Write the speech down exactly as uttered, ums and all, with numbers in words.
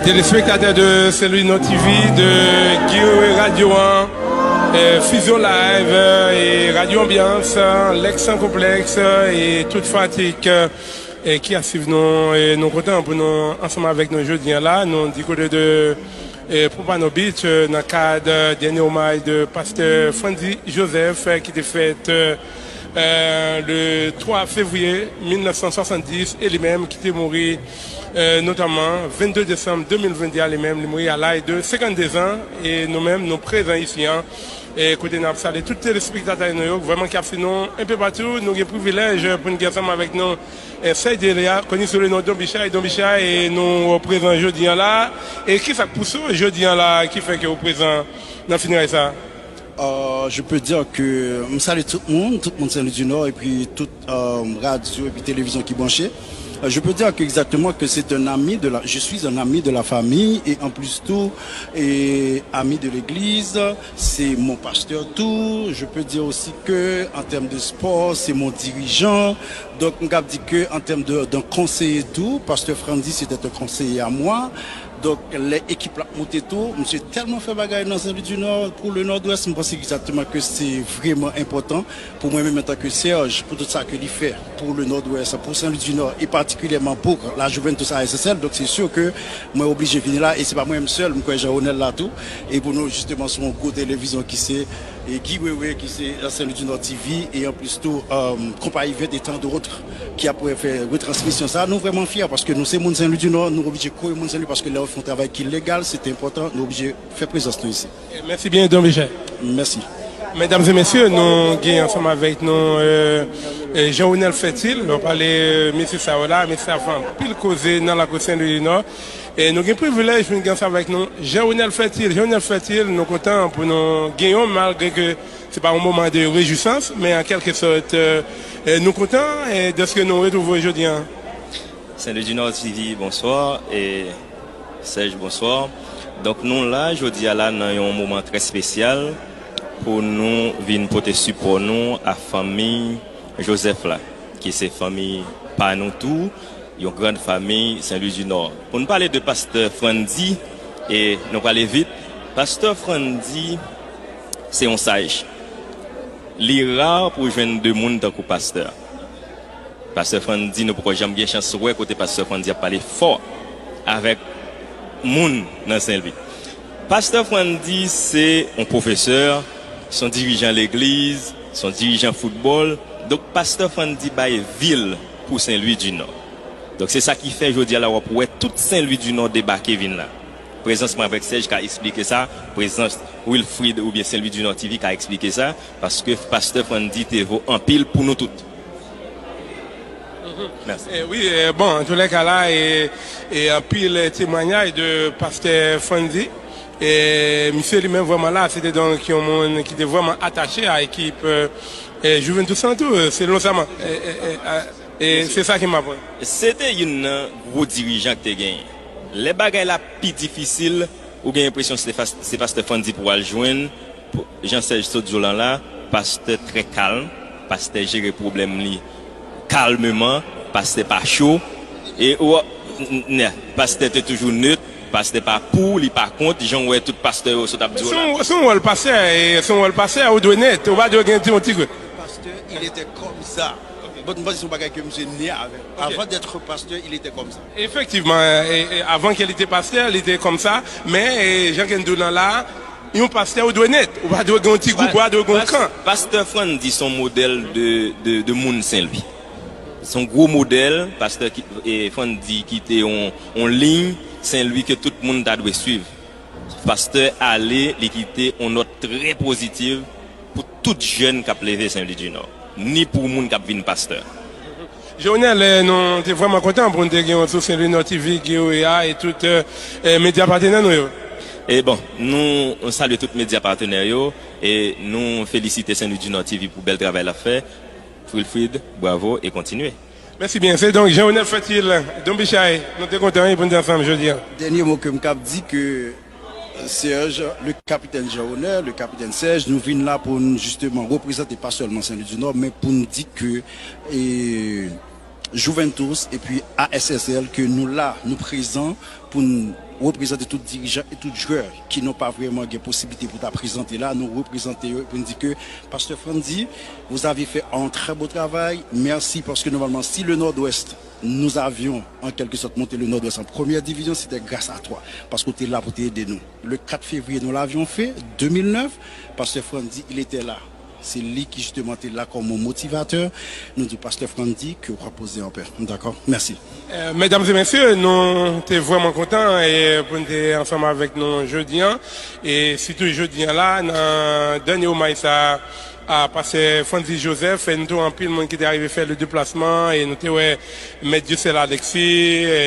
Téléspectateurs de Saint-Louis Nord T V, de Guy Radio un, euh, Fusion Live, euh, et Radio Ambiance, euh, Lex Sans Complexe, euh, et toute fatigue, euh, et qui a suivi nous, et nous comptons pour nous, ensemble avec nous aujourd'hui là, nous du côté de euh, Pompano Beach, euh, dans le cadre, euh, dernier hommage de pasteur Frandy Joseph, euh, qui était fêté, euh, euh, le trois février mille neuf cent soixante-dix, et lui-même qui était mort, euh, notamment vingt-deux décembre deux mille vingt-deux, lui-même, il est mort à l'âge de cinquante-deux ans, et nous-mêmes, nous présents ici, hein, e kote n ap salye tout telespektatè nou yo, vrèman k ap swiv nou enpe patou. Nou gen privilèj pou n gen ansanm avèk nou, eh, Serge Delia, koni sou le non Don Bicha. E Don Bicha, e nou prezan jodi an la. E kisa k pouse w jodi an la ki fè ke w prezan nan finray sa? Euh, je peux dire que m salye tout moun, tout moun Saint-Louis du Nord, epi tout euh, radio et puis télévision qui branchait. Euh, Je peux dire que exactement que c'est un ami de la, je suis un ami de la famille et en plus tout, et ami de l'église, c'est mon pasteur tout. Je peux dire aussi que en termes de sport, c'est mon dirigeant. Donc, m ka di ke en termes de, d'un conseiller tout, pasteur Frandy, c'était un conseiller à moi. Donk, lè ekip la ap monte tou, misye tèlman fè bagay nan Saint-Louis du Nord, pou le Nord-Ouest, m panse egzakteman ke se vrèman enpòtan pou mwen menm antanke Serge, pou tout sa ke li fè pou le Nord-Ouest, pou Saint-Louis du Nord, e patikilyèman pou la Juventus A S S L. Donk, se si ke mwen oblije vini la, e se pa mwen menm sèl, m kwè Jean Ronel la tou, e pou nou jisteman sou yon gwo televizyon ki se e Guy Wewe ki se Saint-Louis du Nord T V, e anplis tou, euh, Konpayi Vèt e tan dòt ki ap fè retransmisyon sa. Nou vrèman fyè paske nou se moun Saint-Louis du Nord, nou oblije kore moun Saint-Louis paske lè yo fè yon travay ki legal, se te enpòtan, nou oblije fè prezans nou isi. Mèsi byen, Don Michel. Mèsi. Medam e mesye, nou gen ansanm avèk nou, euh, euh, Jean Ronel Fertil. Nou pale, euh, mesye sa yo la, mesye sa fè anpil koze nan lakou Saint-Louis du Nord. E nou gen privilèj pou n gen ansanm avèk nou Jean Ronel Fertil. Jean Ronel Fertil, nou kontan pou nou gen yon, malgre ke se pa yon moman de rejwisans, men an kèlke sòt, euh, euh, nou kontan, euh, dèske nou retwouve w jodi an. Saint-Louis du Nord T V, bonswa. E Serge, bonswa. Donk, nou la jodi a la nan yon moman trè espesyal pou nou vin pote sipò nou a fanmi Joseph la, ki se fanmi pa nou tou, yon grann fanmi Saint-Louis du Nord. Pou n pale de pastè Frandy, e nou prale vit, pastè Frandy se yon saj. Li ra pou w jwenn de moun tankou pastè. Pastè Frandy, nou poko janm gen chans wè kote pastè Frandy ap pale fò avèk moun nan Saint-Louis. Pastè Frandy se yon pwofesè, se yon dirijan legliz, se yon dirijan foutbòl. Donk, pastè Frandy bay vi l pou Saint-Louis du Nord. Donk, se sa ki fè jodi a la w ap wè tout Saint-Louis du Nord debake vin la. Prezans mwen avèk Serge ka eksplike sa, prezans Wilfrid oubyen Saint-Louis du Nord T V ka eksplike sa, paske pastè Frandy te vo anpil pou nou tout. Mèsi. Eh, wi, eh, bon, an tou lè ka la, e, e anpil, eh, temwanyaj de pastè Frandy. E misye li menm vrèman la, se te donk yon moun ki te vrèman atache a ekip, eh, eh, Juventus lan tou, eh, selon sa man. E, e, e, a, e se sa ki m aprann. Se te youn nan gwo dirijan ki te genyen. Lè bagay la pi difisil, ou gen enpresyon se, se pastè Frandy pou w al jwenn, pou, jan Serge sot di w lan la, pastè trè kalm, pastè jere pwoblèm li kalmeman, pastè pa cho, e ou, n- n- pastè te toujou net, pastè pa pou, li pa kont, jan w wè tout pastè yo sot ap di w la. Se yon- se yon wòl pastè, e se yon wòl pastè, ou dwe net, ou pa dwe gen ti, yon ti grenn. Pasteur, il était comme ça. Bon, m panse se yon bagay ke misye ne avè l. Avant d'être pasteur, il était comme ça. Efektivman, e, e, avan ke li te pastè, li te kòmsa, men, e, jan ke n di w lan la, yon pastè ou dwe net, ou pa dwe gen yon ti gwoup, ou pa dwe gen yon kan. Pastè Frandy se yon modèl de, de, de moun Senlwi. Se yon gwo modèl, pastè ki, e, Frandy kite yon, yon liy Senlwi ke tout moun ta dwe swiv. Pastè ale, li kite yon nòt trè pozitiv pou tout jèn k ap leve Senlwi di Nò, ni pou moun k ap vin pastè. Jonel, eh, nou te vrèman kontan pou n te gen w sou Senlwi Nò TV, Guy Wewe a, e tout, eh, eh, medya patenè nou yo. E bon, nou salye tout medya patenè yo, e nou felisite Senlwi di Nò TV pou bèl travay l ap fè. Wilfrid, bravo e kontinye. Mèsi byen. Se donk Jean Ronel Fertil, Don Bichay, nou te kontan, wi, pou n te ansanm jodi a. Dènye mo ke m kab di ke Serge, le capitaine Jean Ronel, le capitaine Serge, nou vin la pou n jisteman reprezante pa sèlman Senlwi di Nò, men pou n di ke, e, Juventus epi A S S L ke nou la, nou prezan pou n reprezante tout dirijan e tout jwè ki nou pa vrèman gen posiblite pou ta prezante la, nou reprezante yo pou n di ke Pastè Frandy, vous avez fait un très beau travail, merci, parce que normalement, si le Nord-Ouest, nous avions en quelque sorte monté le Nord-Ouest en première division, c'était grâce à toi, parce que tu étais là pour t'aider nous. Le quatre février, nous l'avions fait, deux mille neuf, Pastè Frandy, il était là. Se li ki justement te la kòm yon motivatè. Nou di Pastè Frandy ke w ap poze anpè. Dakò? Mèsi. Medam e mesye, nou te vrèman kontan e pou n te ansanm avèk nou jodi an. E sitou jodi an la, nan dènye omaj sa a Pastè Frandy Joseph, e nou te wè anpil moun ki te arive fè le deplasman, e nou te wè Mèt Dieuseul Alexis,